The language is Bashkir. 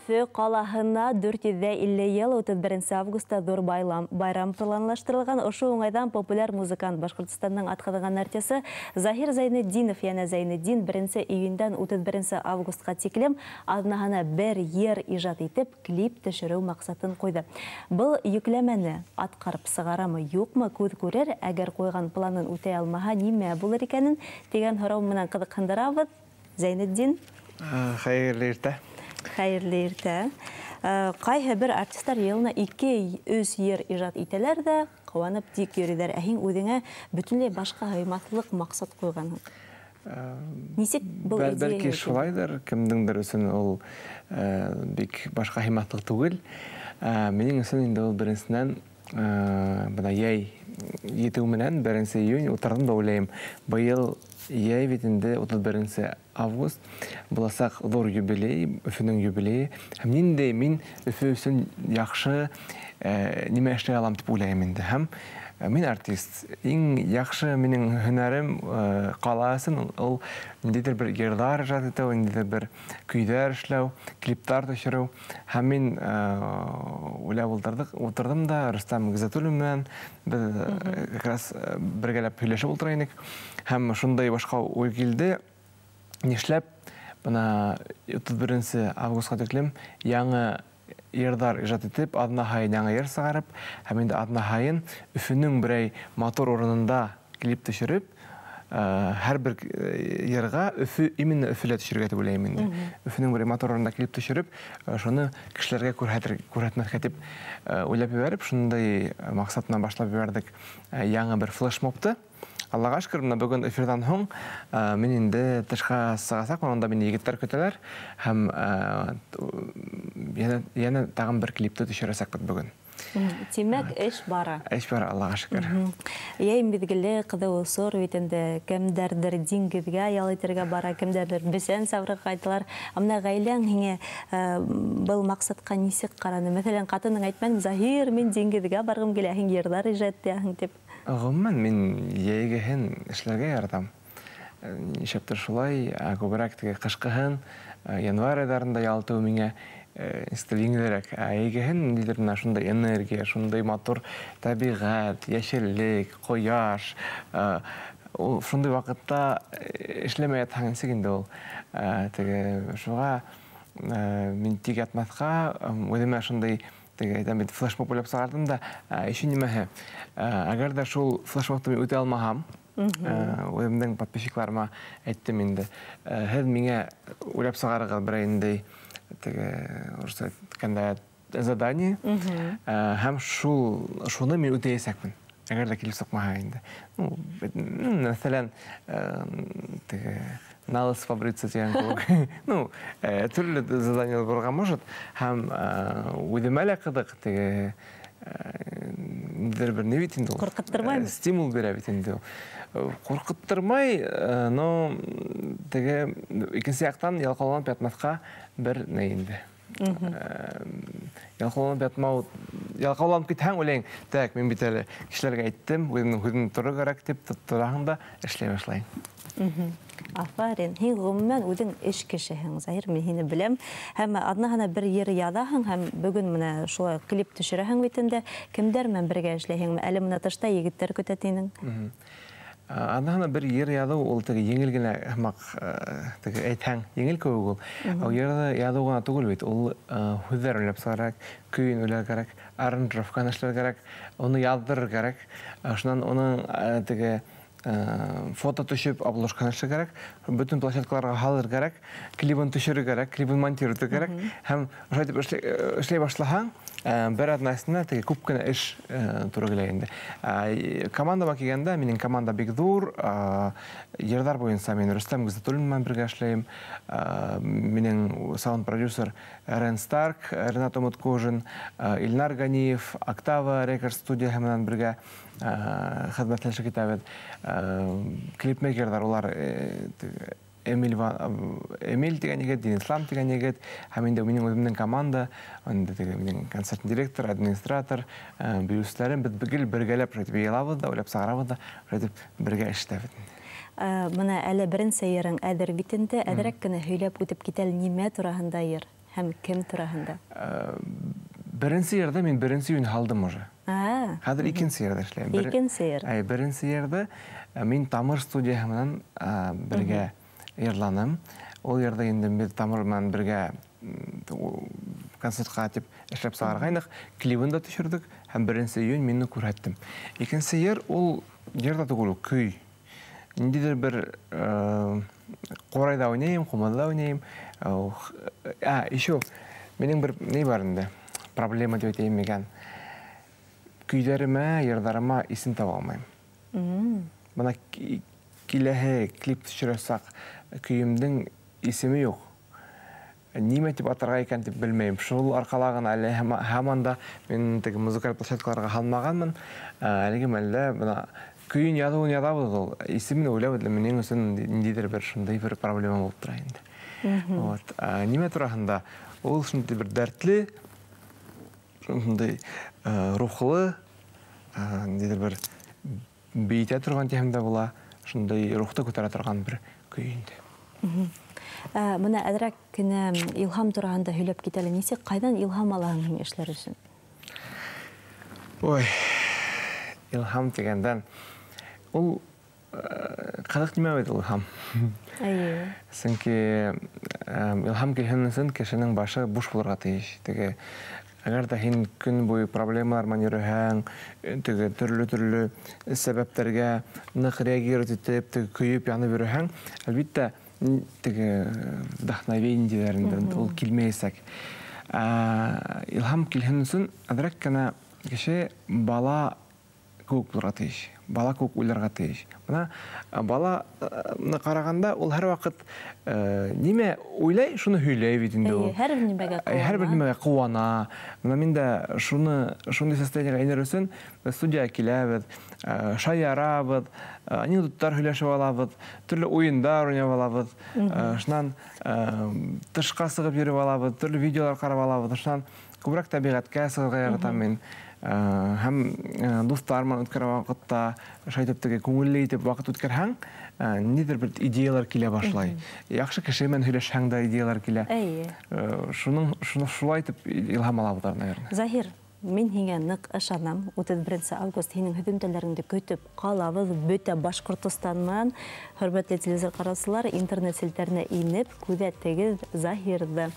Өфө ҡалаһына 450 йыл 31 августа ҙур байрам планлаштырылған. Ошо уңайҙан популяр музыкант Башҡортостандың атҡаҙанған артисы Заһир Зәйнетдинов йәнә Зәйнетдин 1 июндән 31 августҡа тиклем аҙнаһына бер йыр ижад итеп клип төшөрөү маҡсатын ҡуйҙы. Был йөкләмәне атҡарып сығарамы, юҡмы, күҙ күрер, әгәр ҡуйған планын үтәй алмаһа, нимә булыр икәнен тигән һорау менән ҡыҙыҡһындырабыҙ. Зәйнетдин. Хәйерле иртә. Хәйерле иртә. Ҡайһы бер артистар йылына 2-3 йыр ижад итәләр ҙә, ҡыуанып тик йөрөйҙәр. Ә һин үҙеңә бөтөнләй башҡа һыймаҫлыҡ маҡсат ҡуйғанһың. Нисек был идея? Бәлки шулайҙыр, кемдеңдер өсөн ул бик башҡа һыймаҫлыҡ түгел. Минең өсөн инде ул беренсенән бына йәй етеү менән 1 июнь ултырҙым да уйлайым. Быйыл йәй бит инде 31 август буласаҡ ҙур юбилей, Өфөнөң юбилейы. Һәм ниндәй мин Өфө өсөн яҡшы нимә эшләй алам тип уйлайым инде. Һәм мин артист. Иң яҡшы минең һөнәрем ҡала өсөн ул ниндәйҙер бер йырҙар ижад итеү, ниндәйҙер бер көйҙәр эшләү, клиптар төшөрөү. Һәм мин уйлап ултырҙым да Рөстәм Ғиззәтуллин менән беҙ как раз бергәләп һөйләшеп ултыра инек. Һәм шундай башҡа уй килде. Нишләп бына 31 августҡа тиклем яңы йырҙар ижад итеп, аҙна һайын яңы йыр сығарып, һәм инде аҙна һайын Өфөнөң берәй матур урынында клип төшөрөп, һәр бер йырға Өфө, именно Өфөлә төшөрөргә тип уйлайым инде. Өфөнөң берәй матур урынында клип төшөрөп, шуны кешеләргә күрһәтмәҫкә тип уйлап ебәреп, шундай маҡсат менән башлап ебәрҙек яңы бер флешмобты. Аллаға шөкөр, бына бөгөн эфирҙан һуң мин инде тышҡа сығасаҡмын, унда мине егеттәр көтәләр һәм йәнә тағын бер клипты төшөрәсәкбеҙ бөгөн. Тимәк, эш бара. Эш бара, Аллаға шөкөр. Йәй миҙгеле ҡыҙыу осор бит инде, кемдәрҙер диңгеҙгә ял итергә бара, кемдәрҙер бесән сабырға ҡайталар. Ә бына ғаиләң һиңә был маҡсатҡа нисек ҡараны? Мәҫәлән, ҡатының әйтмәне, Заһир, мин диңгеҙгә барғым килә, һин йырҙар ижад итәһең тип. Ғөмүмән, мин йәйгеһен эшләргә яратам. Нишләптер шулай, күберәк теге ҡышҡыһын, январь айҙарында ял итеү миңә еңелерәк. Ә йәйгеһен ниндәйҙер менә шундай энергия, шундай матур тәбиғәт, йәшеллек, ҡояш. Ул шундай ваҡытта эшләмәй ятһаң нисек инде ул. Теге шуға мин тик ятмаҫҡа, үҙемә шундай теге әйтәм бит, флешмоб уйлап сығарҙым да, еще нимәһе. Әгәр ҙә шул флешмобты мин үтә алмаһам, үҙемдең подписчикларыма әйттем инде. Һеҙ миңә уйлап сығарығыҙ берәй ниндәй теге, урыҫса әйткәндә, задание. Һәм шуны мин үтәйәсәкмен. Әгәр ҙә килеп сыҡмаһа инде. Мәҫәлән, теге налыс побриться тигән кеүек. Төрлө задание булырға может. Һәм үҙемә лә ҡыҙыҡ, теге ниндәйҙер бер ни бит инде ул. Ҡурҡыттырмаймы? Стимул бирә бит инде ул. Ҡурҡыттырмай, но теге икенсе яҡтан ялҡауланып ятмаҫҡа бер ни инде. Ялҡауланып ятмау, ялҡауланып китһәң, уйлайың, так, мин бит әле кешеләргә әйттем, үҙемдең һүҙемде торор кәрәк тип тораһың да эшләй башлайың. Афарин. Һин ғөмүмән үҙең эш кешеһең, Заһир, мин һине беләм. Һәм аҙнаһына бер йыр яҙаһың, һәм бөгөн менә шулай клип төшөрәһең бит инде. Кемдәр менән бергә эшләйһеңме? Әле менә тышта егеттәр көтә тинең. Аҙнаһына бер йыр яҙыу ул теге еңел генә һымаҡ, теге әйтһәң, еңел кеүек ул. Ул йырҙы яҙыу ғына түгел бит, ул һүҙҙәр уйлап сығара, көйөн уйлар кәрәк, аранжировканы эшләр кәрәк, уны яҙҙырыр кәрәк. Шунан уның теге фото төшөп, обложканы эшләр кәрәк, бөтөн площадкаларға һалыр кәрәк, клибын төшөрөр кәрәк, клибын монтировать кәрәк. Һәм ошолай итеп эшләй башлаһаң, бер аҙна эсендә теге күп кенә эш тура килә инде. Командама килгәндә, минең команда бик ҙур, йырҙар буйынса мин Рөстәм Ғиззәтуллин менән бергә эшләйем. Минең саунд-продюсер Рен Старк, Ренат Умуткожин, Илнар Ганиев, Октава Рекорд студияһы менән бергә хеҙмәтләшеп китәбеҙ. Клипмейкерҙар улар, Эмиль тигән егет, Динислам тигән егет, һәм инде минең үҙемдең команда, инде теге минең концерт директор, администратор, бейеүселәрем, беҙ гел бергәләп шулай итеп йыйылабыҙ ҙа, уйлап сығарабыҙ ҙа, шулай итеп бергә эшләбеҙ. Бына әле беренсе йырың әҙер бит инде, әҙерәк кенә һөйләп үтеп китәле, нимә тураһында йыр? Һәм кем тураһында? Беренсе йырҙы мин 1 июнь һалдым уже. Хәҙер икенсе йырҙы эшләйем. Икенсе йыр. Әй, беренсе йырҙы мин Тамыр студияһы менән бергә йырланым. Ул йырҙы инде беҙ Тамыр менән бергә концертҡа тип эшләп сығарғайныҡ, клибын да төшөрҙөк һәм 1 июнь мин күрһәттем. Икенсе йыр ул йыр ҙа түгел, ул көй. Ниндәйҙер бер ҡурайҙа уйнайым, ҡумыҙҙа уйнайым. Еще минең бер ни бар инде, проблема тип әйтәйем микән. Көйҙәремә, йырҙарыма исем таба алмайым. Бына киләһе клип төшөрәсәк көйөмдөң исеме юҡ. Нимә тип атарға икән тип белмәйем. Шул арҡала ғына әле һаман да мин теге музыкаль площадкаларға һалмағанмын. Әлеге мәлдә бына көйөн яҙыуын яҙабыҙ ул, исемен уйлап минең өсөн ниндәйҙер бер шундай бер проблема булып тора инде. Вот. Нимә тураһында? Ул шундай бер дәртле, шундай рухлы, ниндәйҙер бер бейетә торған тиһәм дә була, шундай рухты күтәрә торған бер көй инде. Бына әҙерәк кенә илһам тураһында һөйләп кит әле. Нисек, ҡайҙан илһам алаһың һин эшләр өсөн? Ой, илһам тигәндән, ул ҡыҙыҡ нимә бит ул илһам. Сөнки илһам килһен өсөн кешенең башы буш булырға тейеш. Теге, әгәр ҙә һин көн буйы проблемалар менән йөрөһәң, теге төрлө-төрлө сәбәптәргә ныҡ реагировать итеп, теге көйөп янып йөрөһәң, әлбиттә, теге вдохновение тиҙәр инде, ул килмәйәсәк. Илһам килһен өсөн әҙерәк кенә кеше бала кеүек булырға тейеш, бала кеүек уйларға тейеш. Бына баланы ҡарағанда ул һәр ваҡыт нимә уйлай, шуны һөйләй бит инде ул. Эйе, һәр бер нимәгә Һәр бер ҡыуана. нимәгә ҡыуана. Бына мин дә шундай состояниеға инер өсөн студияға киләбеҙ, шаярабыҙ, анекдоттар һөйләшеп алабыҙ, төрлө уйындар уйнап алабыҙ, шунан тышҡа сығып йөрөп алабыҙ, төрлө видеолар ҡарап алабыҙ, шунан күберәк тәбиғәткә сығырға яратам мин. Һәм дуҫтар менән үткәргән ваҡытта шулай итеп теге күңелле итеп ваҡыт үткәрһәң, ниҙер бер идеялар килә башлай. Яҡшы кеше менән һөйләшһәң дә идеялар килә. Шуны шулай итеп илһам алабыҙ, наверное. Заһир, мин һиңә ныҡ ышанам. 31 август һинең һөҙөмтәләреңде көтөп ҡалабыҙ. Бөтә Башҡортостан менән, хөрмәтле телевизор ҡараусылар, интернет селтәренә инеп күҙәтегеҙ Заһирҙы.